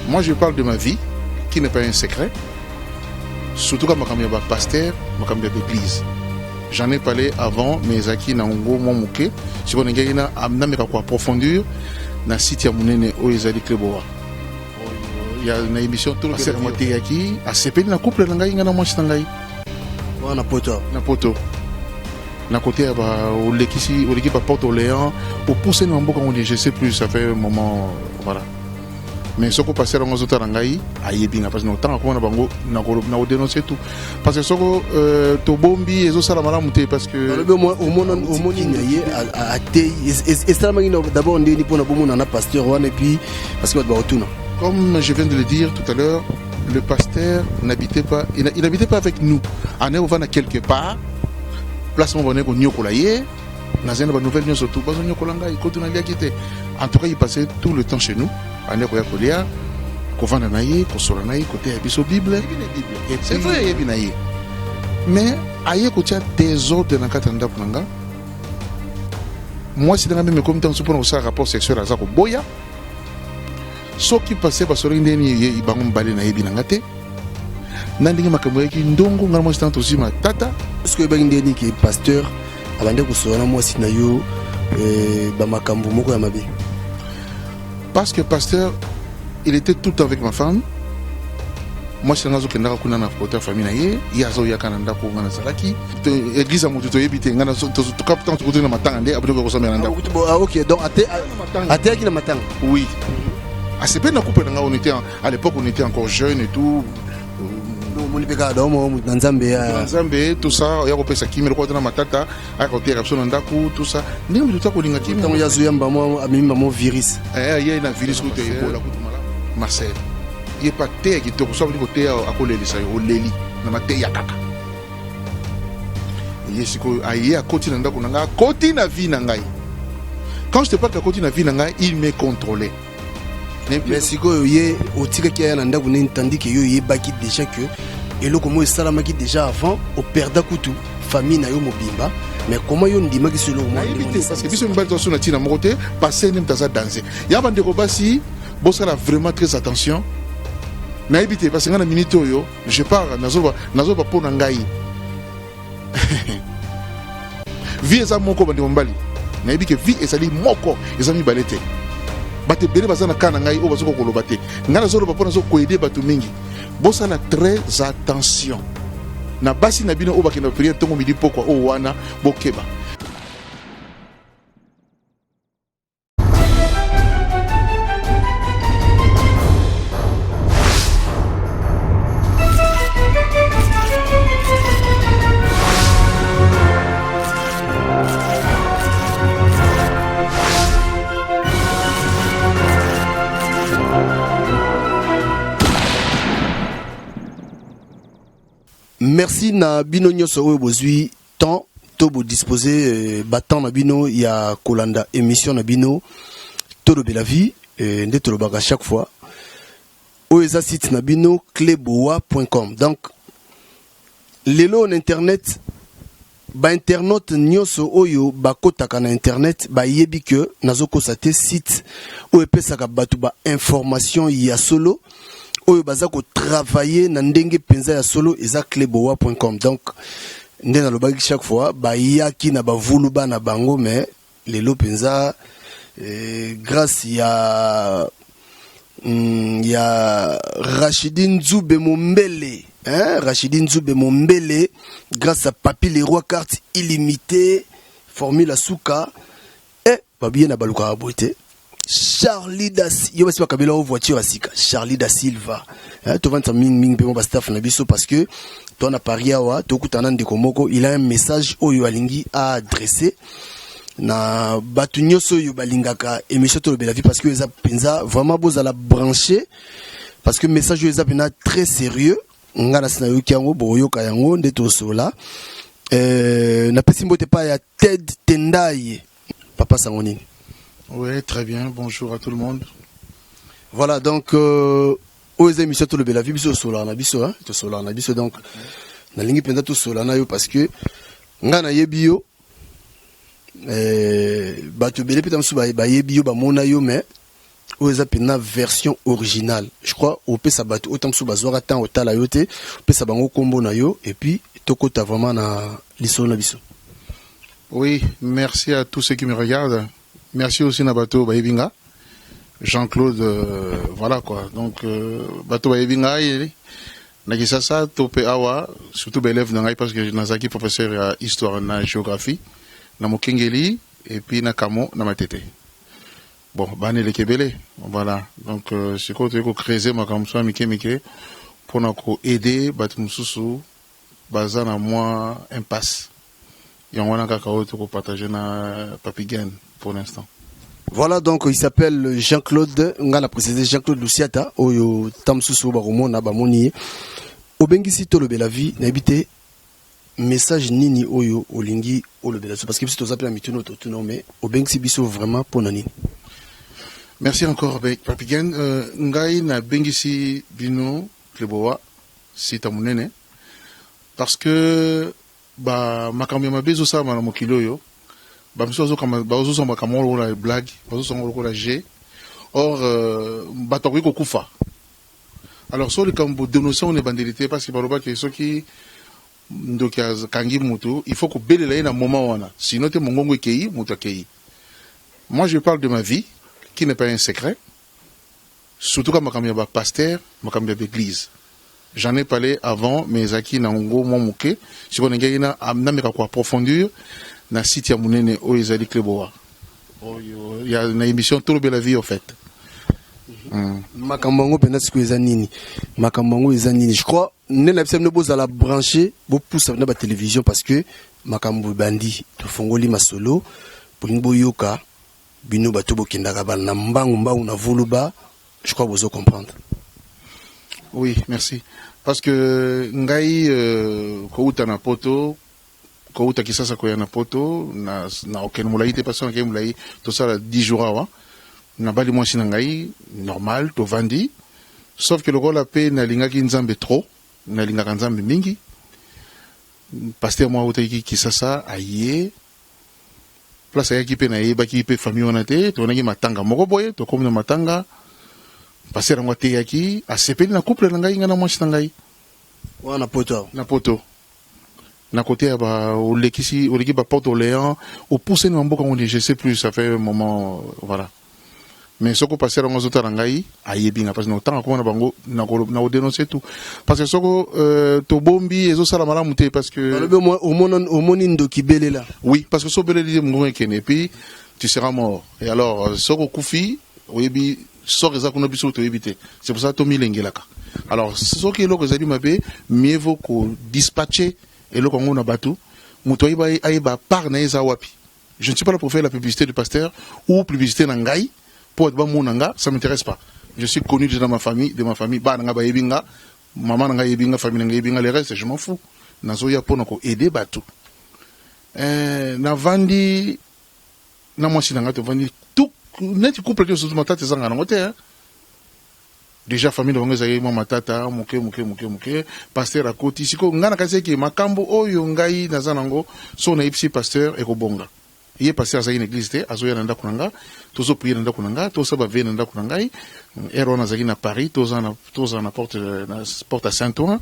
Moi, je parle de ma vie, qui n'est pas un secret. Surtout comme makambo ya ba pasteur, makambo ya église. J'en ai parlé avant, mais ezalaki na ngo mwa moke. Sikoyo nengeki na nameka ko approfondir na site ya monene oyo ezali Cleboa. Ya na émission tout le monde ateyaki, asepeli na couple na ngai ngai na mwasi na ngai. Wana poto. Na poto. Na côté ya ba olekisi oleki ba porte Orléans, opusani na mboka ngo je sais plus, ça fait un moment voilà. Mais soko pasteur yango azotala ngai ayebi nga parce que notanga komona bango nakodénonce tout parce que soko euh, tobombi ezosala malamu te parce que alobi omoni na ye atei esalamaki d'abord ndeni mpona bomona na pasteur wana epuis parce que bato bakotuna. Comme je viens de le dire tout à l'heure, le pasteur n'habitait pas, il n'habitait pas avec nous. Ane ovanda quelque part, place moko bane konyokola ye, nazali na banouvelle nyonso tu bazonyokola ngai kotu naliaki te. En tout cas, il passait tout le temps chez nous. Ane koya kolia, kovanda na ye, kosola na ye, koteya biso Bible. C'est vrai, ayebi na ye. Mais aye kotia désordre na kati ya ndako na nga. Mwasi na nga meme ekomi ntango mosusu mpona kosala rapport sexuel aza koboya. Soki pasteur basolaki ndenge nini bango mibale nayebi na nga te. Na ndenge makambo eyaki ndongo nga na mwasi ntango tozwi matata. Soki oyebaki ndenge nini ke pasteur abandi kosola na mwasi na yo eh, bamakambo moko ya mabe? Parce que pasteur, il était tout le temps avec ma femme. Mwasi na nga azokendaka kuna na côté ya famille na ye, ye azoyaka na ndako nga nazalaki. Église ya moto toyebi te, nga ntango tokutaki na matanga nde abandi kosambela na ndako. Ah, ok, donc ateyaki na matanga. Oui. Asepeli na couple na nga, on était à l'époque on était encore jeune et tout. Omoni mpe kaka daomo moto na Nzambe ya Nzambe, tout ça, oya kopesa kimia lokola na matata, aya koteyaka biso na ndako, tout ça. Ndenge moto ta kolinga kimia. Ntango ye azoyamba mwa amemi mwa virus. Eh, ye na virus kutu ebola kutu malamu. Marcel, ye pa teya kitoko, so abandi koteya akolelisa yo, oleli na mateya kaka. Ye sikoyo aye akoti na ndako na ngai, akoti na vie na ngai. Quand je te parle akoti na vie na ngai, il me contrôlait. Mais sikoyo ye otikaki aya na ndako nini, tandis que yo oyebaki déjà que eloko moko esalamaki déjà avant operda kutu famille na yo mobimba, mais comment yo ndimaki so eloko moko? Nayebi te, parce que biso mibali toza na ntina moko te. Pasteur nde moto aza danger ya bandeko basi, bosala vraiment très attention. Nayebi te, parce que ngai na minute oyo je parle, nazoba nazoba mpo na ngai vie eza moko. Bandeko mibali, nayebi ke vie ezali moko, eza mibale te. Bato ebele baza na ka na ngai oyo bazoka koloba te. Ngai nazoloba mpo nazokoaider bato mingi. Bosala très attention na basi na bino oyo bakenda prière ntongo, midi, pokwa oyo wana, bokeba. Merci na bino nyonso oyo bozwi temps to bodispose euh, batemps na bino ya kolanda émission na bino Tolobela Vie. euh, nde tolobaka chaque fois, oyo eza site na bino cleboa.com. Donc lelo na internet, bainternaute nyonso oyo bakotaka na internet bayebi ke nazokosa te. Site oyo epesaka bato bainformation ya solo, oyo baza kotravaille na ndenge mpenza ya solo, eza cleboa.com. Donc nde nalobaki chaque fois, bayaki na bavulu bana bango, mais lelo mpenza eh, grâce ya Rachidi Nzube Mombele, hein? Rachidi Nzube Mombele, grâce à Papi Leroy, carte illimitée, formule asuka eh, babiye na balukaka boye te. Charlie Das yo basi bakabela o voiture ya sika. Charlie da Silva, hein, tovandisa mingimingi mpe mo bastaff na biso, parce que to na Paris awa tokutana ndeko moko, il a un message oyo alingi aadresse na bato nyonso oyo balingaka émission Tolobela Vie, parce que eza mpenza vraiment bozala branché, parce que message oyo eza mpenza très sérieux. Nga nasi nayoki yango, bokoyoka yango nde tosola. Napesi mbote pa ya Ted Tendai. Papa, sango nini? Oui, très bien. Bonjour à tout le monde. Voilà, donc euh, oyo eza émission Tolobela Vie. Biso tosolaka na biso, hein, tosolaka na biso. Donc nalingi mpenza tosola na yo, parce que ngai nayebi yo, bato ebele mpe ta mosusu bayebi yo, bamona yo, mais Oyo eza mpenza version originale. Je crois opesa bato oyo mosusu bazwaka ntango otala yo te, opesa bango nkombo na yo et puis tokota vraiment na lisolo na biso. Oui, merci à tous ceux qui me regardent. Merci aussi na bato bayebi nga. Jean-Claude, voilà quoi. Donc, bato bayebi nga, na Kisasa, to pe awa, surtout ba élève na ngai parce que nazaki professeur ya histoire na géographie, na Mokengeli et puis na Kamo na Matete. Bon, bana eleki ebele, voilà. Donc, sikoyo toyei kocreuser makambo mosusu ya mike mike mpona koaider bato mosusu baza na mwa impasse. Yango wana kaka oyo tokopartage na Papi Gen pour l'instant. Voilà, donc il s'appelle Jean-Claude, nga na précisé Jean-Claude Luciata, oyo tam susu bakomona bamoni ye. Obengisi Tolobela Vie, nayebi te message nini oyo olingi olobela biso, parce que biso toza mpe na mituna totuna, mais obengisi biso vraiment mpona nini? Merci encore, Papi Gen. Ngai nabengisi bino Cleboa sita monene parce que ba makambo ya mabe ezosalama na mokili oyo. Bamisusu bazozwa makambo lokola blague, bazozwa lokola jeu. Or bato akoki kokufa. Alors so likambo dénoncer on ebandeli te, parce que balobaki soki ndoki akangi motu, il faut kobelela ye na moment wana, sinon te mongongo ekei, moto akei. Moi, je parle de ma vie qui n'est pas un secret, surtout ka makambo ya bapasteur, makambo ya baeglise. J'en ai parlé avant, mais ezalaki na ngo mwa moke. Sikoyo nangeki nameka koapprofondir na site ya monene oyo ezali Cleboa, oyo ya na émission Tolobela Vie, en fait. Makambo yango mpenza sikoyo eza nini? Makambo yango eza nini? Je crois nde na biso bino bozala branché, bopusa na batélévision, parce que makambo ebandi, tofongoli masolo, bolingi boyoka. Bino bato bokendaka bana na mbangu mbangu na vuluba, je crois bozo comprendre. Oui, merci. Parce que ngai kouta na poto, kouta Kisasa koya na poto na okende molai te, parce que nakei molai, tosala 10 jours awa. Nabali mwasi na ngai normal, tovandi, sauf que lokola mpe nalingaki Nzambe trop, nalingaka Nzambe mingi, pasteur moko autaki Kisasa, aye place ayaki mpe nayebaki mpe famille wana te. Tomonaki matanga moko boye, tokomi na matanga, pasteur yango ateyaki, asepeli na couple na ngai, ngai na mwasi na ngai. Wana poto awa? Na poto, na côté ya ba olekisi, oleki ba Porte Orléans, opusani na mboka ngo, je sais plus, ça fait un moment, voilà. Mais soko pasteur yango azotala ngai, ayebi nga, parce que na otanga komona bango, na kodénoncer tout, parce que soko tobombi, ezosala malamu te, parce que balobi omoni ndoki, belela. Oui, parce que so obeleli, mongongo ekende et puis tu seras mort. Et alors soko okufi, oyebi sort eza kuna, biso toyebi te. C'est pour ça tomilengelaka. Alors soki eloko ezali mabe, mieux vaut kodispatcher eloko yango na bato, moto ayeba, ayeba part na ye eza wapi. Je ne suis pas là pour faire la publicité du pasteur ou publicité na ngai po bato bamona nga, ça m'intéresse pas. Je suis connu déjà dans ma famille, de ma famille, bana nga bayebi nga, mama na ngai yebi nga, famille na ngai yebi nga. Le reste, je m'en fous. Nazoya mpona koaider bato. Navandi na mwasi na ngai, tovandi tout neti couple nyonso, matata ezanga nango te, hein. Déjà famille na bango ezalaki mwa matata moke moke moke moke. Pasteur akoti. Sikoyo ngai nakasi eke makambo oyo ngai naza nango, so nayebisi pasteur, ekobonga. Ye pasteur azalaki na église te, azoya na ndako na nga, tozoprier na ndako na nga, tosala baveillée na ndako na ngai. Heure wana azalaki na Paris, toza na porte ya Saint-Ouen,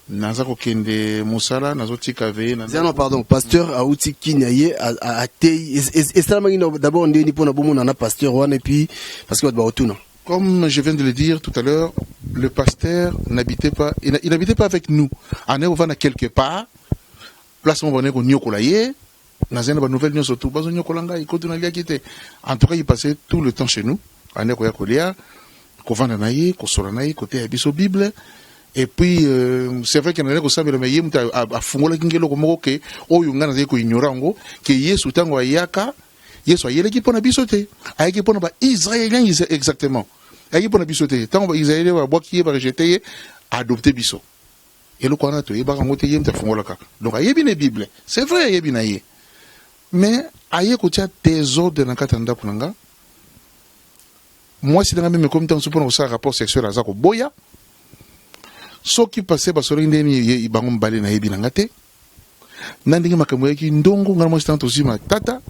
naza kokende mosala, nazotika veillée na Zano, pardon, pasteur auti Kinya, ye atei, esalamaki d'abord ndeni mpona bomona na pasteur wana? Et puis parce que bato baotuna. Comme je viens de le dire tout à l'heure, le pasteur n'habitait pas, il n'habitait pas avec nous. Ane ovanda quelque part, place moko bane konyokola ye, nazali na banouvelle nyonso tu, bazonyokola ngai, kotu naliaki te. En tout cas, il passait tout le temps chez nous. Ane koya kolia, kovanda na ye, kosola na ye, koteya biso Bible. Et puis, c'est vrai que nazali kosambela, mais ye moto afungolaki ngai eloko moko ke oyo ngai nazali koignore yango, ke Yesu ntango ayaka, Yesu ayelaki mpo na biso te, ayaki mpo na baisraélien exactement. Ayaki mpo na biso te. Ntango baisraélien babwaki ye, barejeter ye, adopte biso. Eloko wana toyebaka yango te, ye moto afungolaka. Donc ayebi na Bible, c'est vrai, ayebi na ye, mais aye kotia désordre na kati ya ndako na nga. Mwasi na nga même ekomi ntango mosusu mpona kosala rapport sexuel, aza koboya. Soki pase basolaki ndenge bango mibale, nayebi na nga te na ndenge makambo eyaki ndongo. Ngai na mwasi ntango tozwi matata.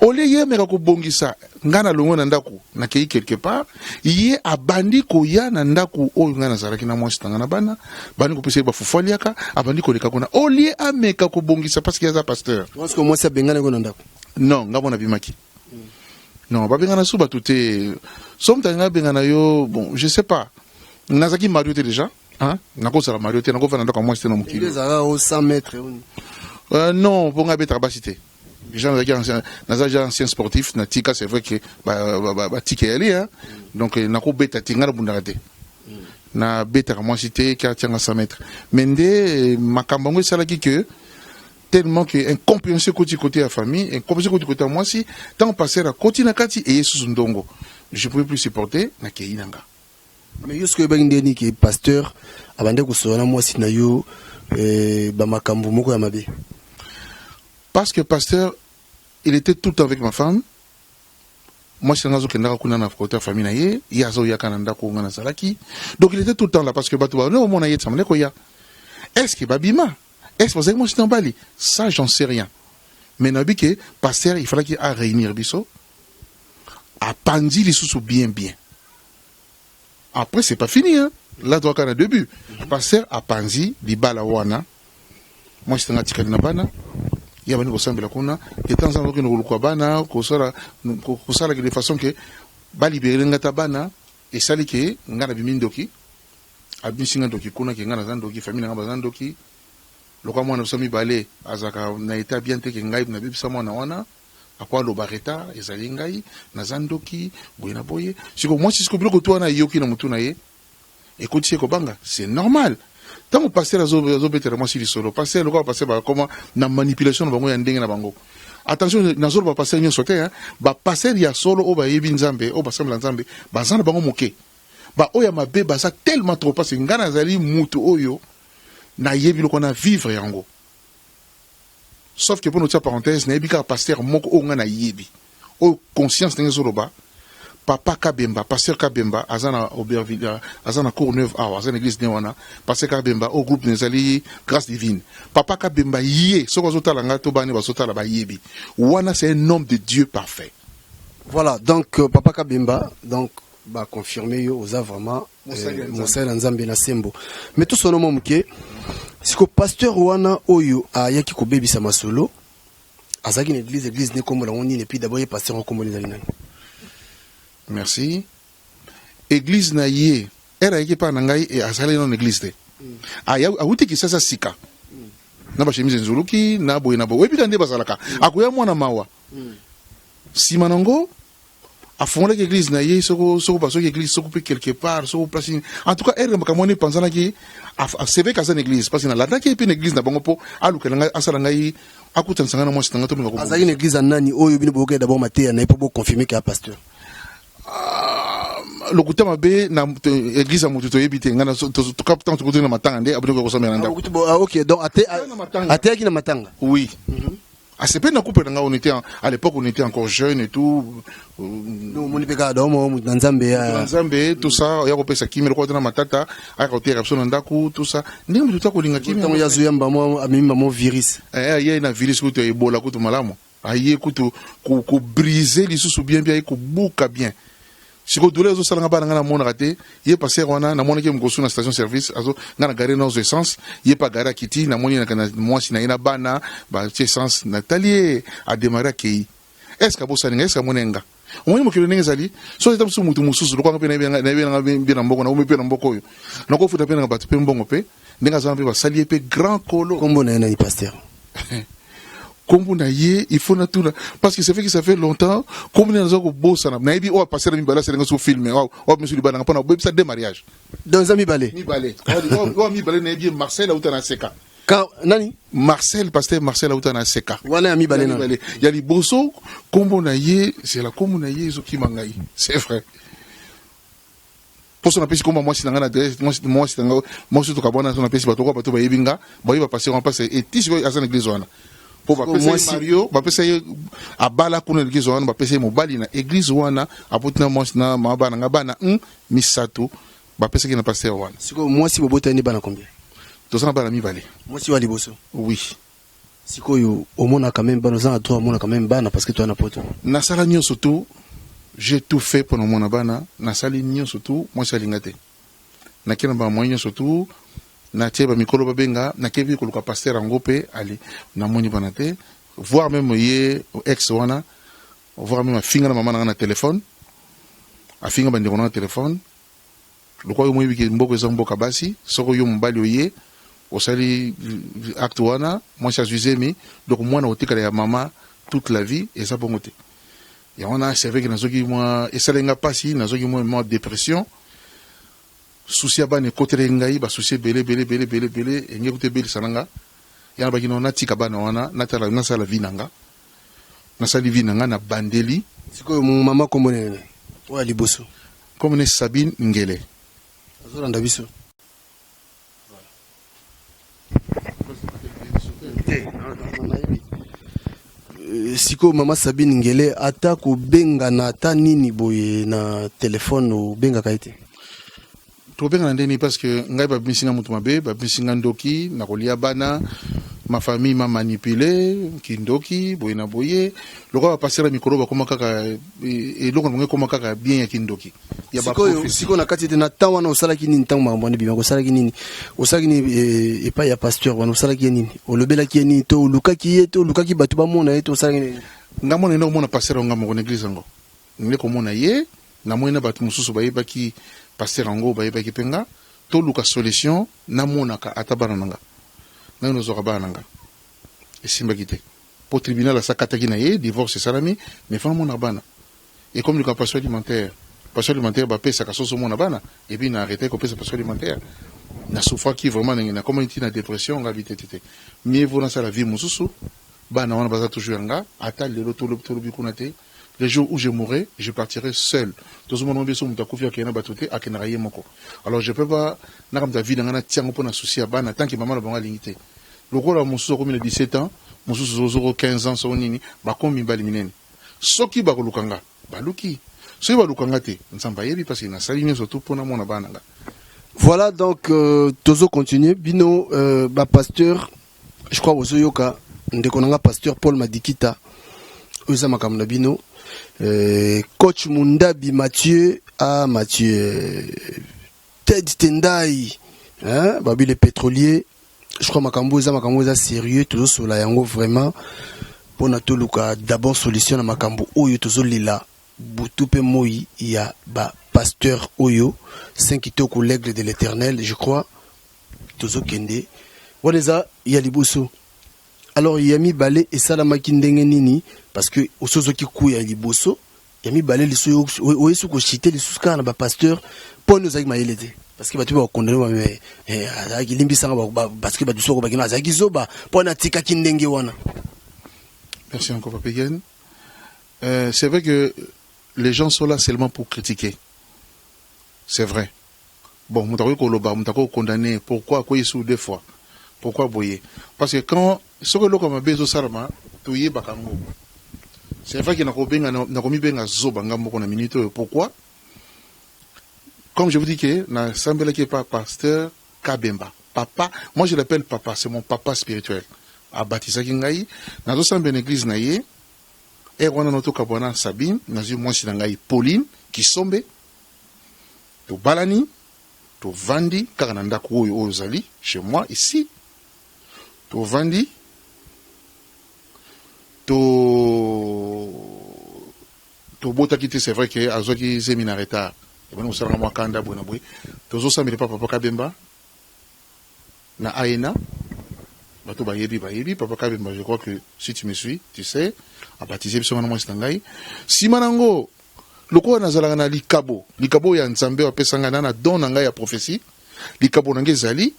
Olie ye ameka kobongisa, ngai nalongwe na ndako, nakei quelque part, ye abandi koya na ndako oyo ngai nazalaki na mwasi na ngai na bana, bandi kopesa ye bafufu aliaka, abandi koleka kuna. Olie ameka kobongisa parce que aza pasteur. Parce que mwasi abengani ko na ndako? Non, ngai mona abimaki. Non, babengana su bato te. So moto alingi abengana yo, bon, je sais pas. Nazalaki mario te déjà, hein? Nakozala mario te, nakovanda ndako ya mwasi te na mokili. Ezalaka o 100 mètres oni? Non, mpo ngai abetaka basi te. Déjà nazalaki ancien, naza déjà ancien sportif, natika, c'est vrai que batika eyali, hein? Donc nakobeta te, ngai nabundaka te. Nabetaka mwasi te ki atianga 100 mètres. Mais nde makambo yango esalaki que tellement que incompréhension ekoti côté ya famille, incompréhension ekoti côté ya mwasi, ntango pasteur akoti na kati, eye susu ndongo. Je pouvais plus supporter, nakei na nga. Mais yo soki oyebaki ndeni ke pasteur abandi kosola na mwasi na yo bamakambo moko ya mabe? Parce que pasteur, il était tout le temps avec ma femme. Mwasi na nga azokendaka kuna na côté ya famille na ye, ye azoyaka na ndako nga nazalaki. Donc il était tout le temps là, parce que bato bane omona ye tisama koya. Est ce que babima, est ce que bazalaki mwasi na mobali, ça j'en sais rien. Mais nayebi ke pasteur, il fallaki a réunir biso, apandi lisusu bien bien. Après, c'est pas fini, hein? Là toaka na début. Pasteur apanzi libala wana, mwasi na nga atikali na bana, ye abandi kosambela kuna. De temps en temps okende koluka bana, kosala kosalaki de façon ke balibérer nga ta bana. Esali ke nga nabimi ndoki, abimisi nga ndoki kuna, ke nga naza ndoki, famille na nga baza ndoki. Lokwa mwana biso mibale azalaka na état bien te, ke ngai nabebisa mwana wana, ako aloba retard ezali ngai naza ndoki, boye na boye. Siko mwasi, siko biloko tu wana eyoki na motu na ye, ekotisi ye kobanga. C'est normal, ntango pasteur azobetela mwasi lisolo, pasteur, lokola pasteur bakoma na manipulation na bango ya ndenge na bango. Attention, nazoloba pasteur nyonso te. Bapasteur ya solo oyo bayebi Nzambe, oyo basambela Nzambe, baza na bango moke. Baoyo ya mabe baza tellement trop, parce ngai nazali mutu oyo nayebi loko na vivre yango. Sauf que mpo notia parenthèse, nayebi kaka pasteur moko oyo ngai nayebi, oyo conscience ndenge ezoloba, papa Kabemba, pasteur Kabemba, aza na Auberville, aza na Cour Neuve awa, aza na église ne wana. Pasteur Kabemba oyo groupe ezali Grâce Divine. Papa Kabemba, ye soki azotala ngai to bani bazotala, bayebi wana, c'est un homme de Dieu parfait. Voilà, donc papa Kabemba, donc baconfirme yo oza vraiment mosali na Nzambe na sembo. Mais tosona mwa moke siko, pasteur wana oyo ayaki kobebisa masolo azalaki na église, église ne kombo nango nini? Et puis d'abord ye pasteur okombo ezali nani? Merci. Église na ye, ere ayaki epai na ngai, azali nano église te. Awuti Kisasa sika na bachemise nzuluki na boye na boye, oyebi ka nde bazalaka, akoya mwana mawa. Nsima nango afungolaki église na ye, soko basoki église, soko mpe quelque part, soko place. En tout cas, ere makambo wana epanzanaki, c'est vrai aza na église, parce que nalandaki ye mpe na église na bango mpo alukela ngai, asala ngai, akutanisa ngai na mwasi na ngai, tomenga. Azalaki na église ya nani oyo bino boyoki d'abord mateya na ye mpo boconfirme ke ya pasteur? Lokuta mabe na église ya motu toyebi te. Ngai ntango tokutaki na matanga nde abandi kosambela na ndako. Ok, donc ateyaki na matanga? Oui. Asepeli na couple na ngai. On était, à l'époque on était encore jeune et tout. Omoni mpe kaka dao moto na Nzambe. Na Nzambe, tout ça, oya kopesa kimia lokola te na matata, ayaka koteyaka biso na ndako, tout ça, ndenge motu ta kolinga kimia. Ntango ye azoyamba mwa, amemi mamo virus. Ye na virus kutu ya Ebola kutu malamu, aye kutu kobrise lisusu bien bien, aye kobuka bien. Sikoyo douleur ezosalanga bana ngai namonaka te. Ye pasteur wana, namonaki ye mokosu na station service, azo ngai na gare nazo essence, ye mpe agare, akiti, namoni na mwasi na ye na bana batie essence. Natali ye, adémarre, akei. Est ce que abosani ngai? Est ce que amoni nga? Omoni mokili ndenge ezali, so eza mosusu, motu mosusu lokwanga mpe nayebi nanga mpe na mboko nakomi mpe na mboka oyo, nakofuta mpe nanga bato mpe mbongo mpe ndenge aza mpe basali ye mpe grand kolo. Kombo na ye nani, pasteur? Kombo na ye, il faut natuna, parce que c'est fait que ça fait longtemps. Kombo na naza kobosana. Nayebi oyo pasteur na mibale asalenga so film oyo miso libala nanga mpona obebisa deux mariage. Donc eza mibale? Mibale. Oyo mibale nayebi ye, Marcel auta na Seka. Ka nani? Marcel, pasteur Marcel auta na Seka. Wana ya mibale na? Ya liboso, kombo na ye, c'est la kombo na ye ezokima ngai, c'est vrai. Mposo napesi kombo mwasi na ngai na adresse, mwasi na ngai, mwasi tokabwana. So napesi bato kwa bato bayebi nga, bayebi bapasteur wana, mpasi eti sikoyo aza na église wana, mpo bapesa ye Mario, bapesa ye, abala kuna na église wana, bapesa ye mobali na église wana, aboti na mwasi na mama bana nga bana misato bapesaki na pasteur wana. Sikoyo mwasi bobotani bana combien? Toza na bana mibale. Mwasi wa liboso? Oui. Sikoyo omonaka même bana, oza na droit omonaka même bana, parce que toza na Poto. Nasala nyonso tu, j'ai tout fait mpo na omona bana. Nasali nyonso tu, mwasi alinga te. Nakie na bamoyen nyonso tu, natie bamikolo babenga, nakebi koluka pasteur yango mpe ali, namoni bana te. Voire même ye ex wana, voire même afinga na mama na nga na telefone, afinga bandeko na na telefone. Lokola yo moyebi ke mboka eza mboka basi, soki yo mobali oye osali acte wana, mwasi azwi zemi, donc mwana otikala ya mama toute la vie. Eza bongo te. Yango wana, c'est vrai que nazwaki mwa, esalaki nga mpasi, nazwaki mwa dépression, souci ya bana ekotelaki ngai, basoucis ebele ebele ebele ebele ebele, enge kuta ebelisa na nga. Yana baki no, natika bana wana, natala, nasala vie na nga. Nasali vie na nga na bandeli. Sikoyo mama, kombo nene oyo ya liboso? Kombo ne Sabine Ngele. Azolanda biso te. Sikoyo mama Sabine Ngele, ata kobengana, ata nini boye na telefone, obengaka ye te? Tobengana ndeni? Parce que ngai babimisi nga moto mabe, babimisi nga ndoki na kolia bana. Ma famille m'a manipulé, kindoki boye na boye. Lokola bapasteur ya mikolo bakóma kaka eloko na bango, ekóma kaka bien ya kindoki ya Sikoyo, sikoyo na kati ete na temps wana osalaki nini? Ntango makambo wana ebimaka, osalaki nini? Osalaki nini epai ya pasteur wana? Osalaki ye nini? Olobelaki ye nini? To olukaki ye? To olukaki bato bamona ye? To osalaki nini? Nga mona ende komona pasteur yango, nga moko na église yango nde komona ye. Namoni na bato mosusu bayebaki pasteur yango, bayebaki mpe nga. Toluka solution, namonaka ata bana na nga. Ngai nazwaka bana na nga, esimbaki te mpo tribunal asakataki na ye, divorce esalami. Mais fa namonaka bana, ekomi luka pension alimentaire. Pension alimentaire bapesaka soso omona bana, et puis na arrêté kopesa pension alimentaire. Nasouffraki vraiment ndenge nakomaki ntina dépression. Nga bi te te te, mieux vaut nasala vie mosusu. Bana wana baza toujours ya nga ata lelo. Tolobi kuna te, le jour où je mourrai, je partirai seul. Tozomona biso, moto akufi akende na bato te, akendaka ye moko. Alors je peux pas nakamata vie na ngai natiango mpo na souci ya bana, tant que mama na bango alingi te. Lokola mosusu akomi na 17 ans, mosusu ozoko 15 ans, soko nini, bakomi mibali minene. Soki bakoluka nga, baluki. Soki baluka nga te, Nzambe ayebi, parce que nasali nyonso tu mpo namona bana na nga. Voilà, donc tozo continuer bino bapasteur. Je crois bozoyoka ndeko na nga pasteur Paul Madikita, oyo eza makambo na bino. Coach Mundabi Mathieu, ah Mathieu, Ted Tendai, hein, babi le pétrolier. Je crois makambo eza, makambo eza sérieux. Tozosola yango vraiment mpona toluka d'abord solution na makambo oyo tozolela butu mpe moi ya bapasteur oyo. Saint Kitoko, l'aigle de l'Éternel, je crois tozokende wana eza ya liboso. Alors ya mibale esalamaki ndenge nini? Parce que osozoki ku ya liboso, ya mibale lisusu oyesi koshite lisusu kaka na bapasteur. Mpo nini ozalaki mayele te? Parce que bato bakondane, azalaki limbisanga, parce que bato soko bakino azalaki zoba, mpo wana atikaki ndenge wana. Merci encore, Papi Gen. C'est vrai que les gens sont là seulement pour critiquer. C'est vrai. Bon, moto akoki koloba, moto akoki condamner. Pourquoi akoyi su deux fois? Pourquoi boye? Parce que quand soki eloko ya mabe ezosalama, toyebaka yango. C'est vrai que nakobenga, nakomibenga zoba nga moko na minute oyo. Pourquoi? Comme je vous dis que nasambelaki epa pasteur Kabemba, papa, moi je l'appelle papa, c'est mon papa spirituel, abatisaki ngai. Nazosambela na église na ye. Ere wana notokabwana Sabine, nazwi mwasi na ngai Pauline Kisombe, tobalani, tovandi kaka na ndako oyo oyo ozali, chez moi ici. Tovandi, to tobotaki te. C'est vrai que azwaki zemi na retard, ebandi kosalanga mwa kanda boye na boye. Tozosambela pa papa Kabemba na aena. Bato bayebi, bayebi papa Kabemba. Je crois que si tu me suis, tu sais, abatize biso wana, mwasi na ngai. Nsima nango, lokola nazalaka na likabo, likabo ya Nzambe oyo apesa ngai na don na ngai ya prophétie, likabo na ngai ezali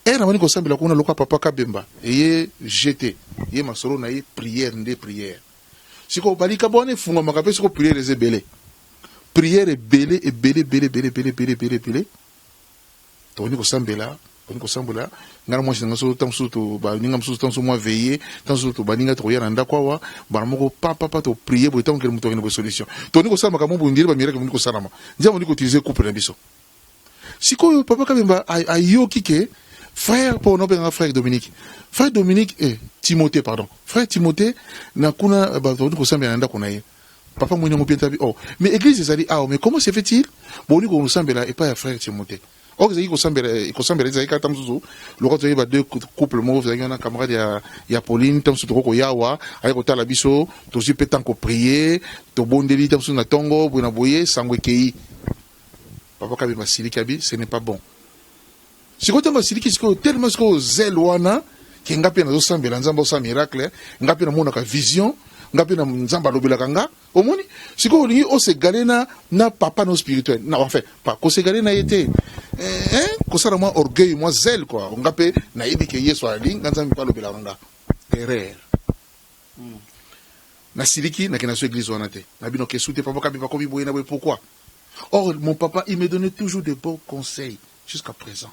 ere nabandi kosambela kuna. Lokola papa Kabemba eye jete ye masolo na ye, prière nde prière. Sikoyo balikabo wana efungwamaka mpe sikoyo prière eza ebele, prière ebele ebele ebele ebele ebele ebele ebele ebele. Tokoni kosambela, tokoni kosambela ngai na mwasi na ngai. So ntango mosusu baninga mosusu, ntango mosusu mwa veille, ntango mosusu tobaninga tokoya na ndako awa, mbala moko papapa toprie boye, ntango kele moto akende boye, solution. Tokoni kosala makambo boye, ndire bamiracle bondi kosalama. Nzambe bondi koutiliser couple na biso. Sikoyo papa Kabemba ayoki ke Frère, mpo nobengaka frère Dominique, frère Dominique, eh, Timothée, pardon, frère Timothée, na kuna bato kosambela na ndako na ye. Papa mwini yango mpe tabi, oh, mais église ezali awa, mais comment se fait-il boni kosambela epai ya frère Timothée? Or ezalaki kosambela, kosambela ezalaki kaka mosusu lokola tozalaki ba deux couple moko, ezalaki wana camarade ya Pauline. Ta mosusu tokoki koyawa, aye kotala biso, tozwi mpe tant koprier, tobondeli ta mosusu na ntongo boye na boye, sango ekei. Papa Kabemba asiliki, abi ce n'est pas bon. Sikoyo ntango asiliki, sikoyo tellement sikoyo zèle wana ke nga mpe nazosambela Nzambe osala miracle, nga mpe namonaka vision, nga mpe na Nzambe alobelaka nga. Omoni sikoyo olingi os'égaler na papa no spirituel na, enfin pa kos'égaler na ye te, eh, kosala mwa orgueil, mwa zèle quoi. Nga mpe nayebi ke Yesu ali nga, Nzambe mpe alobelaka nga. Erreur. Nasiliki, nakenda so église wana te. Na bino kesu te, papa Kabi bakomi boye na boye, pourquoi? Or mon papa, il me donnait toujours de bons conseils jusqu'à présent.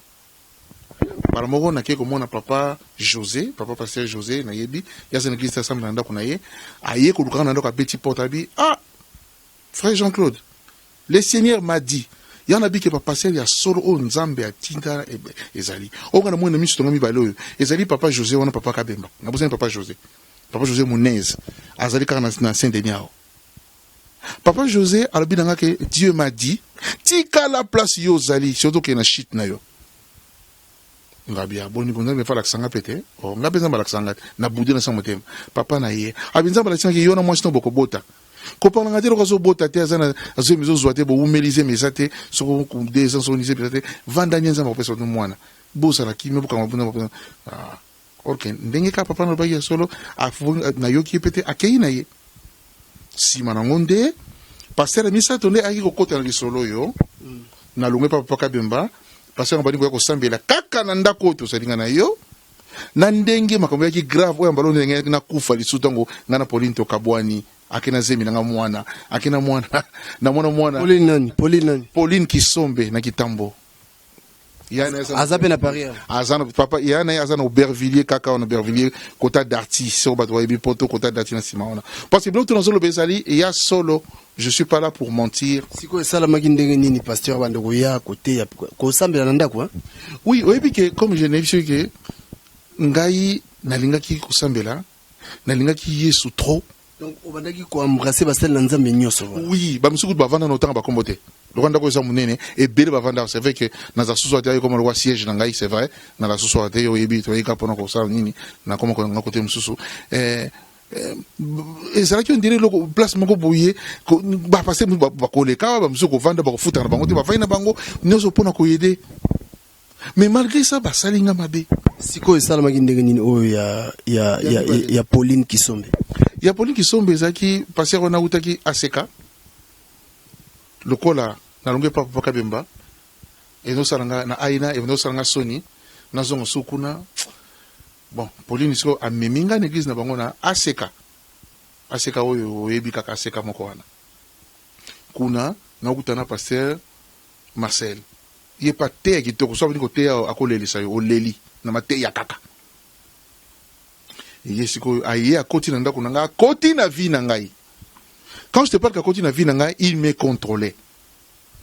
Mbala moko nakei komona papa José, papa pasteur José, nayebi ye, aza na église, asambela na ndako na ye. Aye kolukaka na ndako, abeti porte, abi: "Ah, frère Jean-Claude, le Seigneur m'a dit." Ya na bike bapasteur ya solo oyo Nzambe atinda ezali oyo nga na moni na miso tonga mibale. Oyo ezali papa José wana, papa Kabemba, nabosani papa José, papa José Monez, azali kaka na Saint Denis awa. Papa José alobi na nga ke Dieu m'a dit: tikala place yo ozali, surtout okende na shite na yo. Ngabi aboni ko Nzambe alakisa nga mpe te. O nga mpe Nzambe alakisa nga te na bude na sa motema. Papa na ye abi Nzambe alakisangaki yo na mwasi no bokobota. Kopanganga te, loko azobota te, aza na azoyeba ezozwa te, bowumeli zemi eza te, soko 2 ans, soko nizemi eza te, vanda nye, Nzambe akopesa no mwana, bozala kimia, bokanga mabunda. Ah, ok, ndenge kaka papa nalobaki ya solo, nayoki ye mpe te, akei na ye. Nsima nango nde pasteur misato nde ayaki kokota na lisolo oyo. Nalongwe pa papa Kabemba, pasteur bandi koya kosambela kaka na ndako oyo tozalinga na yo. Na ndenge makambo eyaki grave oyo ambalo ndenge nakufa lisusu, ntango ngai na Pauline tokabwani, ake na zemi nanga mwana, ake na mwana na mwana mwana. Pauline nani? Pauline nani? Pauline Kisombe na Kitambo. Aza mpe na Paris? Aza na papa ya na ye, aza na Aubervilliers, kaka wana Aubervilliers, kota Darty. Soko bato bayebi poto, kota Darty na nsima wana. Parce que biloko to nazoloba ezali ya solo, je suis pas là pour mentir. Sikoyo esalamaki ndenge nini pasteur bande koya koteya, kosambela na ndako? Oui, oyebi ke comme je nayebi soki ke ngai nalingaki kosambela, nalingaki Yesu trop. Donc obandaki koembrasser basali na Nzambe nyonso? Oui, bamisusu kutu bavanda na otanga bakombo te, lokola ndako eza monene, ebele bavanda. C'est vrai que naza susu ate ekoma lokwa siège na ngai, c'est vrai, naza susu ate. Oyebi, toyeka mpona kosala nini, nakoma konga kote mosusu. Ezalaki on dirait eloko place moko boye, bapasteur bakoleka, bamosusu kovanda, bakofutaka na bango te, bavandi na bango nyonso mpona koaider. Mais malgré ça, basali nga mabe. Sikoyo esalamaki ndenge nini oyo ya Pauline Kisombe? Ya Pauline Kisombe ezalaki pasteur wana autaki aseka lokola nalongi epa papa Kabemba, ezosala nga na aina, ezosala nga soni, nazonga su kuna. Bon, Pauline sikoyo amemi nga na église na bango na aseka, aseka oyo oyebi kaka, aseka moko wana. Kuna nakuta na pasteur Marcel, ye pa teya kitoko. So abandi koteya, akolelisa yo, oleli na mateya kaka ye. Sikoyo aye, akoti na ndako na ngai, akoti na vie na ngai. Quand je te parle qu'akoti na vie na ngai, il me contrôlait.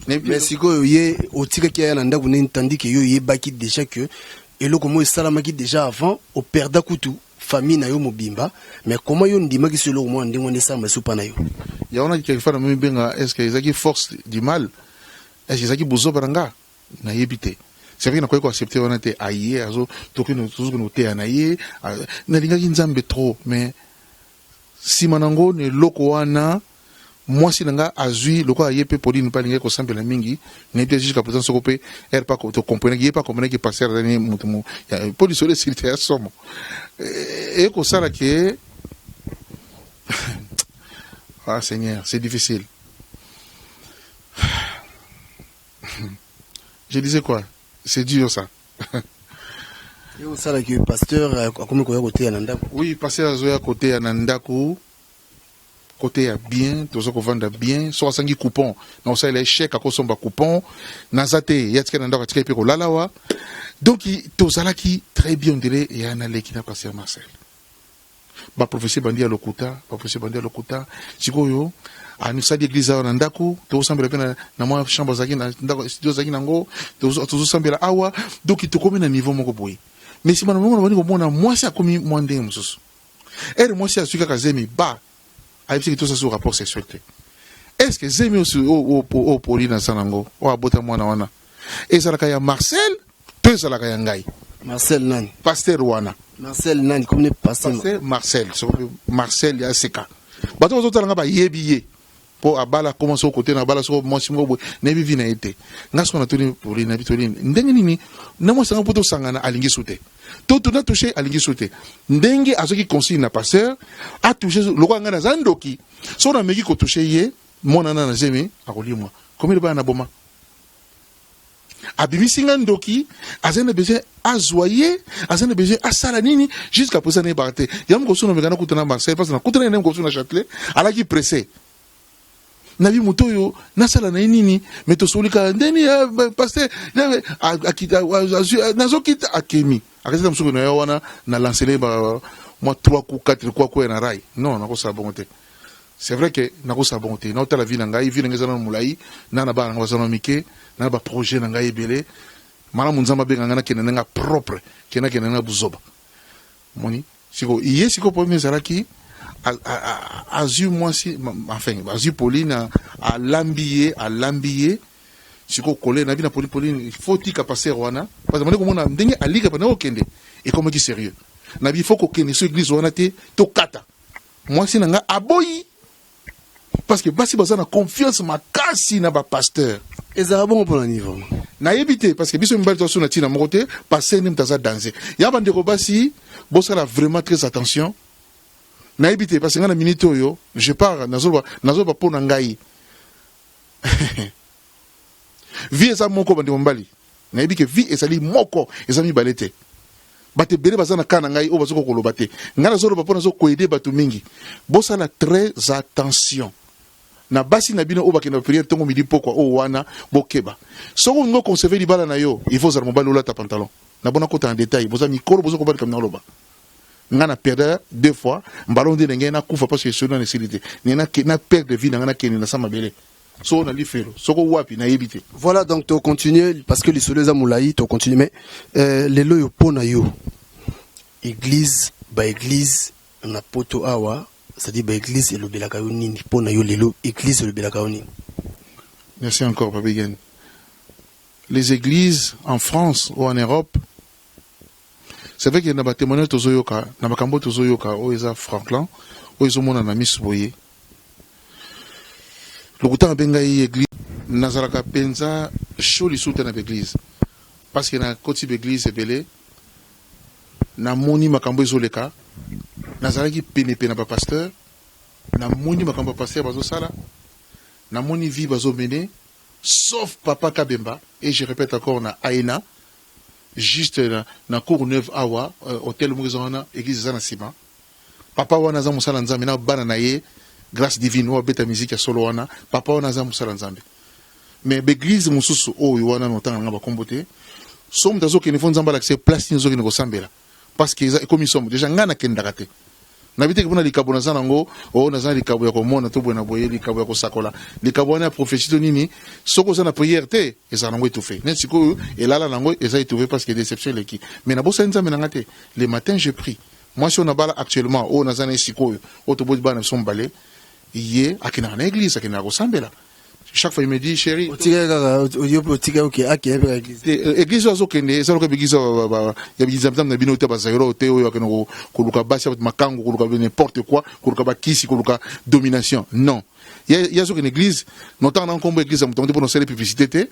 Mais sikoyo ye otikaki aya na ndako nini, tandis que yo oyebaki déjà que eloko moko esalamaki déjà avant, operda kutu famille na yo mobimba? Mais comment yo ndimaki so eloko moko ndenge wana esalama esupa na yo? Yango na quelque fois na mibenga: est ce que ezalaki force du mal? Est ce que ezalaki bozoba na nga? Nayebi te. C'est vrai, nakoki koaccepter wana te. Aye, azo tozokende koteya na ye. Nalingaki Nzambe trop, mais nsima nango na eloko wana, mwasi na nga azwi lokola ye mpe Pauline mpe alingaki kosambela mingi. Nayebi te jusqu'à présent soko mpe ere pa tocomprenaki, ye mpe acomprenaki pasteur azali moto mpo lisolo esili te ya somo ekosala ke, ah Seigneur, c'est difficile. Je disais quoi? C'est dur, ça. Ye osalaki pasteur akomi koya koteya na ndako? Oui, pasteur azoya koteya na ndako, koteya bien, toza kovanda bien. Soki asangi coupon na kosalela échec, akosomba coupon, naza te, ye atikali na ndako, atikali mpe kolala wa. Donc tozalaki très bien, on dirait eya naleki na pasteur Marcel. Baprophétie bandi ya lokuta, baprophétie bandi ya lokuta. Sikoyo Anisali église awa na ndako, tozosambela mpe na mwa chambre azalaki na ndako, studio azalaki nango, tozosambela awa. Donc tokomi na niveau moko boye, mais nsima na mongo nabandi komona mwasi akomi mwa ndenge mosusu. Ere mwasi azwi kaka zemi, ba ayebisaki tosala so rapport sexuel te. Est ce que zemi oyo Pauline aza nango, oyo abota mwana wana, ezalaka ya Marcel to ezalaka ya ngai? Marcel nani? Pasteur wana. Marcel nani? Comme ne pasteur? Pasteur Marcel, Marcel ya seka. Bato bazotala nga bayebi ye mpo abala, koma soko kote na abala soko mwasi moko boye, nayebi vie na ye te. Nga soko natuni Pauline, nayebi Pauline ndenge nini na mwasi nanga mpo tosangana, alingi su te to na touche, alingi su te. Ndenge azwaki consigne na pasteur, atouche lokola ngai naza ndoki, soki nameki kotouche ye, mwana na zemi akolimwa. Komi bana na boma, abimisi nga ndoki. Azali na besoin azwa ye, azali na besoin asala nini. Jusqu'à présent nayebaka te. Yango mokosu nameka nakuta na Marseille, parce nakutana ye nde mokosu na Châtelet, alaki pressé. Nabi moto oyo nasala na ye nini? Me tosoli kaka ndeni pasteur nazokita, akemi akatita mosuku na ye wana na lancele ba mwa 3 coups, 4 coups, akwea na rail. Non, nakosala bongo te. C'est vrai que nakosala bongo te. Naotala vie na ngai, vie na ngai eza nano molai, na bana na ngai baza nano mike, na baprojet na ngai ebele. Malamu Nzambe abenga ngai, nakende ndenge propre ke nakende ndenge buzoba. Moni siko ye siko problème ezalaki, azwi mwasi, enfin azwi Pauline, alambi ye, alambi ye. Siko kole nabi na Pauline: Pauline, faut tika pasteur wana, parce que mande komona ndenge alika bana okende, ekomaki sérieux. Nabi faut kokende so église wana te, tokata. Mwasi na nga aboyi, parce que basi baza na confiance makasi na bapasteur. Ezalaka bongo mpona niveau? Nayebi te, parce que biso mibali toaso na ntina moko te. Pasteur nde moto aza danger. Ya bandeko basi, bosala vraiment très attention. Nayebi te, parce que ngai na minute oyo je pars, nazoloba, nazoloba mpo na ngai. Vie eza moko, bandeko mibali. Nayebi ke vie ezali moko, eza mibale te. Bato ebele baza na ka na ngai oyo bazokoka koloba te. Ngai nazoloba mpo nazokoaider bato mingi. Bosala très attention na basi na bino oyo bakenda baprière ntongo, midi, pokwa oyo wana. Bokeba. Soki olingi oconserve libala na yo, il faut ozala mobali, olata pantalon. Na bona kota na détail, boza mikolo, boza kobali kamina oloba. Nga na perdre deux fois mbala nde ndenge nakufa, parce que solo na esili te. Ndenge na perdre vie na nga, nakende na sa mabele, soko na lifelo, soko wapi, nayebi te. Voilà, donc tocontinue, parce que lisolo eza molai, tocontinue. Mais lelo oyo, mpo na yo, église, baéglise na Poto awa, c'est-à-dire baéglise elobelaka yo nini? Mpo na yo lelo, église elobelaka yo nini? Merci encore, Papi. Les églises en France ou en Europe, c'est vrai que na batémoignage tozoyoka, na makambo tozoyoka, oyo eza franklin, oyo ezomona na miso boye, lokuta mabe. Ngai église nazalaka mpenza chaud lisusu te na baéglise, parce que nakoti baéglise ebele, namoni makambo ezoleka. Nazalaki penepene na bapasteur, namoni makambo ya pasteur bazosala, namoni vie bazomene, sauf papa Kabemba. Et je répète encore, na Aena, juste na Cour Neuve awa, hôtel moko eza wana, église eza na nsima. Papa wana aza mosala Nzambe na bana na ye Grâce Divine oyo abeta musique ya solo wana. Papa wana aza mosala Nzambe. Mais baeglise mosusu oyo wana, na otanga nanga bakombo te, so moto azokende, fo Nzambe alakisa place nini ozokende kosambela, parce que eza ekomi somo. Déjà ngai nakendaka te. Nayebi te mpona likabo naza nango oyo, naza na likabo ya komona to boye na boye, likabo ya kosakola, likabo wana ya prophétie to nini. Soki oza na prière te, ezala nango étouffé. Neti sikoyo elala nango, eza étouffé parce que déception eleki. Mais nabosani Nzambe na nga te. Le matin je prie. Mwasi oyo nabala actuellement, oyo naza na ye sikoyo, oyo toboti bana biso mibale, ye akendaka na église, akendaka kosambela. Chaque fois il me dit: chéri. Otikaki kaka yo mpe, otikaki oke akende mpe église? Te, église oyo azokende eza lokola église ya bizamzambe na bino te, bazayolo te, oyo akende koluka basi ya bato, makangu, koluka n'importe quoi, koluka bakisi, koluka domination. Non, ye azokende église notanga na nkombo église ya moto te, mpo nosala publicité te.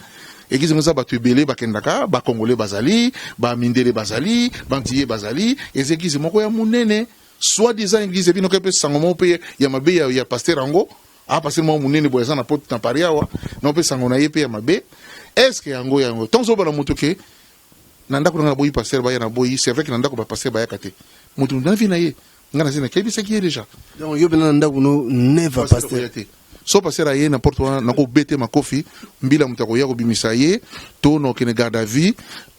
Église yango eza bato ebele bakendaka, bakongole bazali, bamindele bazali, bantiye bazali. Eza église moko ya monene, soit disant église ebino ke mpe sango moko mpe ya mabe ya pasteur yango. A pasteur moko monene boye aza na Poto, na Paris awa, na mpe sango na ye mpe ya mabe. Est ce que yango ntango ozobala moto ke na ndako nanga naboyi pasteur baya, na boyi. C'est vrai que na ndako bapasteur bayaka te. Moto na vie na ye, nga nazi nakebisaki ye déjà. Donc yo mpena na ndako no, never pasteur? Te. So pasteur aye na porte wana, nakobete makofi mbila. Moto akoya kobimisa ye to na okende garde à vue.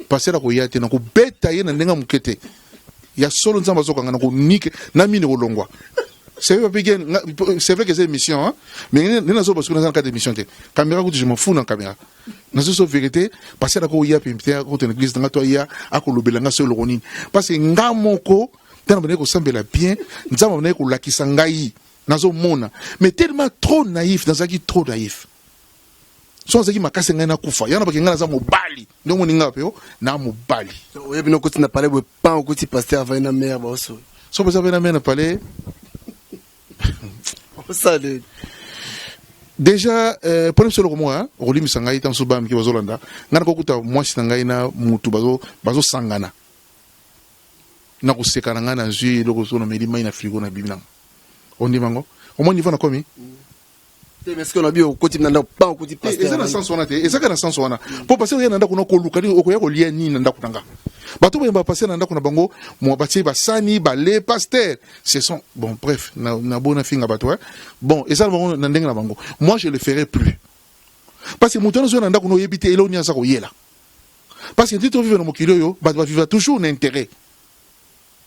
Pasteur akoya te, nakobeta ye na ndenge ya moke te. Ya solo, Nzambe azokanga, nakonike na mini kolongwa. C'est vrai, papi Gen, c'est vrai que c'est émission, hein, mais nde nazo parce que naza na kati émission te. Caméra kutu, je m'en fous na caméra. Nazo so vérité, parce que akoya pe te akota na église nga to aya akolobela nga so eloko nini. Parce que nga moko ntango bandaki kosambela bien, Nzambe bandaki kolakisa ngai, nazomona, mais tellement trop naïf, nazalaki trop naïf. So nazalaki makasi, ngai nakufa. Yana bake ngai naza mobali, nde omoni ngai mpe na mobali. Oyebi nokoti na palais boye, pan okoti pasteur avai na mare baoso. So mpenza mpe na mare na palais. Osale. Déjà, mpona biso eloko moko okolimbisa ngai, ntango so bana mike bazolanda ngai, nakokuta mwasi na ngai na mutu bazosangana na koseka na ngai, nazwi eloko so nameli mai na frigo na bibi nanga, ondima ngo omoi niveau nakomi. Te, mais ce na okoti na ndako, pan okoti pasteur. Eza na sens wana te, eza kaka na sens wana mpo parce oya na ndako na koluka nini, okoya kolia nini na ndako na nga? Bato boyemba pasteur na ndako na bango, mo batie basani bale pasteur, ce sont, bon, bref, na bona finga bato, hein. Bon, eza na bango na ndenge na bango. Moi, je le ferai plus parce que moto wana ozoya na ndako na oyebi te eloko nini aza koyela, parce que nti tovivre na mokili oyo, bato bavivre toujours na intérêt.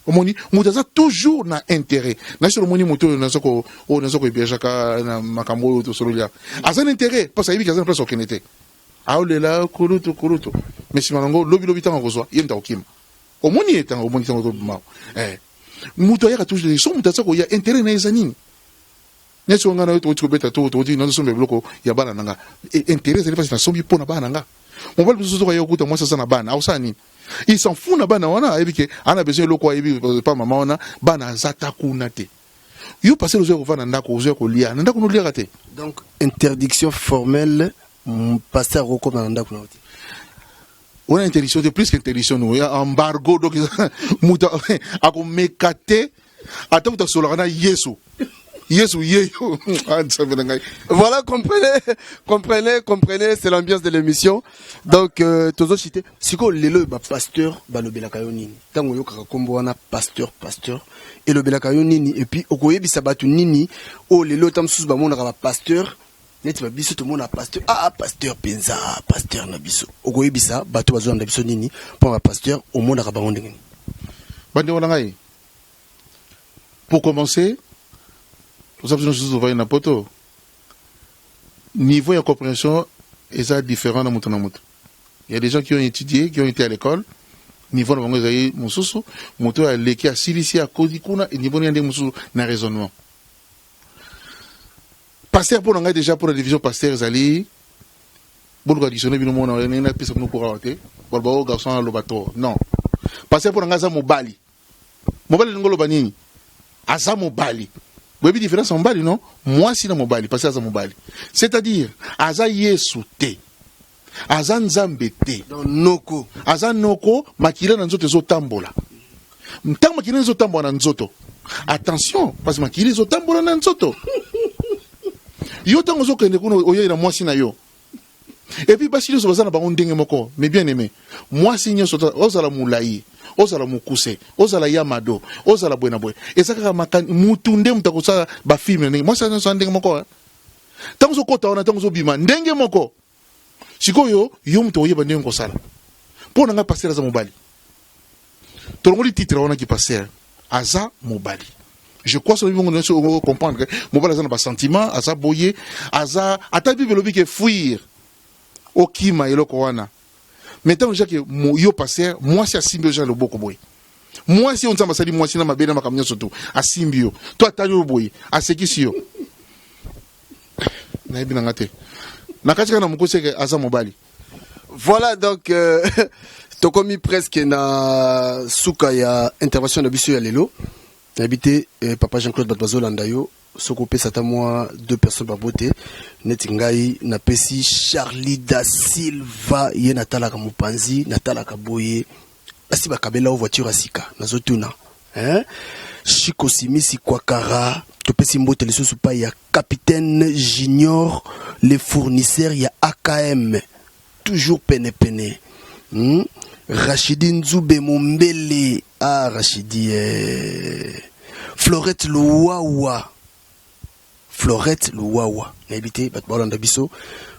Omoni moto aza toujours na intérêt na biso. Omoni moto oyo naza oyo naza kohébergeaka na makambo oyo tosololia, aza na intérêt parce ayebi aza na place okende te, aolela kulutu kulutu, mais nsima nango lobi lobi ntango akozwa ye moto akokima. Omoni ye ntango omoni ntango tobima, moto ayaka toujours. So moto aza koya, intérêt na ye eza nini? Neti oyo ngai na yo tokoti kobeta to tokoti nazosomba biloko ya bana na nga, intérêt ezali mpasi nasombi mpo na bana na nga. Mobali mosusu soki aya kokuta mwasi aza na bana, akosala nini? Il s'en fout na bana wana, ayebi ke ana besoin eloko, ayebi pa mama wana bana aza ta kuna te. Yo pasteur ozoya kovanda ndako, ozoya kolia na ndako, noliaka te. Donc interdiction formelle, pasteur akokoma na ndako na yo te. Wana interdiction te, plus que interdiction no ya embargo. Donc moto akomeka te, ata moto asolaka na Yesu, Yesu ye yo. Ah, Nzambe na ngai. Voilà, comprenez, comprenez, comprenez, c'est l'ambiance de l'émission. Donc, tozo cité. Siko lelo ba pasteur balobelaka yo nini? Tango yokaka kombo wana pasteur, pasteur, elobelaka yo nini? Et puis okoyebisa bato nini? O lelo tam susu bamonaka ba pasteur neti ba biso tomona pasteur, ah pasteur penza, pasteur na biso. Okoyebisa bato bazolanda biso nini mpo ba pasteur, omonaka bango ndenge nini? Bandeko na ngai, pour commencer, toza biso nyonso tovandi na poto, niveau ya compréhension eza différent na moto na moto. Il y a des gens qui ont étudié, qui ont été à l'école, niveau na bango ezali mosusu. Moto oyo aleki, asilisi, akoti kuna, niveau na ye ndenge mosusu na raisonnement. Pasteur mpo na ngai déjà, mpo na division, pasteur ezali, boluka dictionnaire bino mona ndenge napesa bino cours awa te, baloba oyo garçon aloba to non. Pasteur mpo na ngai aza mobali. Mobali elingi oloba nini? Aza mobali. Boyebi différence ya mobali no mwasi na mobali? Pasteur aza mobali, c'est-à-dire aza Yesu te, aza Nzambe te. Donc noko. Aza noko. Makila na nzoto ezotambola. Ntango makila ezotambola na nzoto, attention, parce que makila ezotambola na nzoto yo, ntango ozokende kuna, oyei na mwasi na yo. Et puis basi nyonso baza na bango ndenge moko. Mais bien aimé, mwasi nyonso, ozala molai, ozala mokuse, ozala ya mado, ozala boye na boye, eza kaka mutu nde moto akosala bafilms na ndenge. Mwasi nyonso aza ndenge moko, ntango ozokota wana, ntango ozobima, ndenge moko. Sikoyo yo moto oyeba ndenge kosala. Mpo na ngai, pasteur aza mobali. Tolongoli titre wana ki pasteur, aza mobali. Je crois soki bongo nyonso comprendre, mobali aza na basentiment, aza boye, aza ata Bible elobi ke fuir, okima eloko wana. Mais ntango jake yo pasteur, mwasi asimbi yo ja loboko boye, mwasi oyo Nzambe asali mwasi na mabe na makambo nyonso to asimbi yo to atali yo boye, asekisi yo, nayebi na nga te, na kati kaka na mokosi eke aza mobali. Voilà, donc tokomi presque na suka ya intervention na biso ya lelo. Nayebi te, papa Jean-Claude, bato bazolanda yo, soki opesa ata mwa deux personnes babote. Neti ngai napesi Charlie da Silva, ye natalaka mopanzi, natalaka boye, basi bakabela o voiture ya sika, nazotuna, hein? Chiko Simisi Kwakara, topesi mbote lisusu pai ya capitaine Junior, le fournisseur ya AKM, toujours penepene, Rachidi Nzube Mombele, ah Rachidi, eh. Florette Luwawa, Florette Luwawa, nayebi te bato baolanda biso,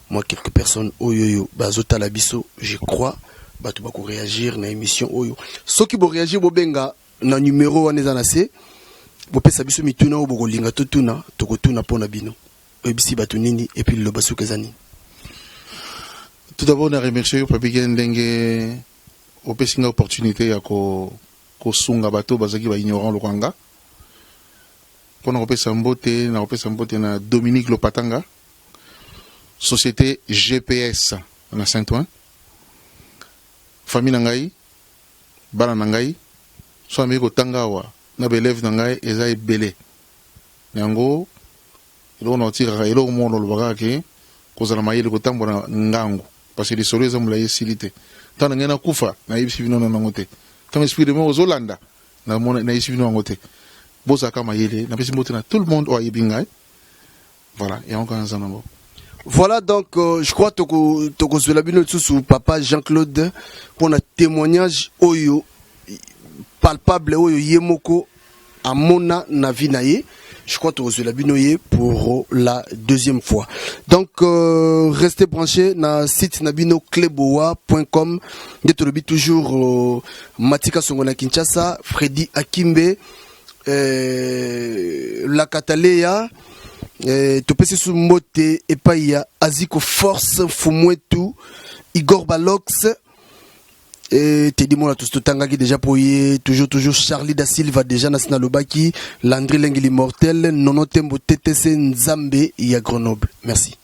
moi quelques personnes oyo oyo bazotala biso, je crois bato bakoréagir na émission oyo. Soki boréagir, bobenga na numéro wana eza na se. Bopesa biso mituna oyo bokolinga totuna, tokotuna mpo na bino. Oyebisi bato nini? Et puis liloba suka eza nini? Tout d'abord, na remercier yo, Papi Gen, ndenge opesi nga opportunité ya kosunga bato bazalaki baignorant lokola nga. Mpona kopesa mbote, na kopesa mbote na Dominique Lopatanga, société GPS na Saint-Ouen, famille na ngai, bana na ngai so ameki kotanga awa na baélève na ngai eza ebele. Yango eloko na otikaka, eloko moko na olobaka ke kozala mayele, kotambola ngangu, parce que lisolo eza molai, esili te. Ntango na ngai nakufa, nayebisi bino nango te. Ntango esprit de mort ozolanda, nayebisi bino yango te. Bozalaka mayele. Napesi mbote na tout le monde oyo ayebi ngai. Voilà, yango kaka naza nango. Voilà, donc je crois tokozwela bino lisusu papa Jean-Claude mpona témoignage oyo palpable, oyo ye moko amona na vie na ye. Je crois tokozwela bino ye pour la deuxième fois. Donc restez branchés na site na bino cleboa.com. Nde tolobi toujours, Matika Songo na Kinshasa, Freddy Akimbe, la Kataleya. Topesi su mbote epai ya Aziko Force Fumwetu, Igor Balox, Teddy Mona, tous totangaki déjà po ye toujours, toujours Charlie da Silva déjà na sina lobaki, Landry Lengi l'immortel, Nono Tembo, TTC Nzambe ya Grenoble. Merci.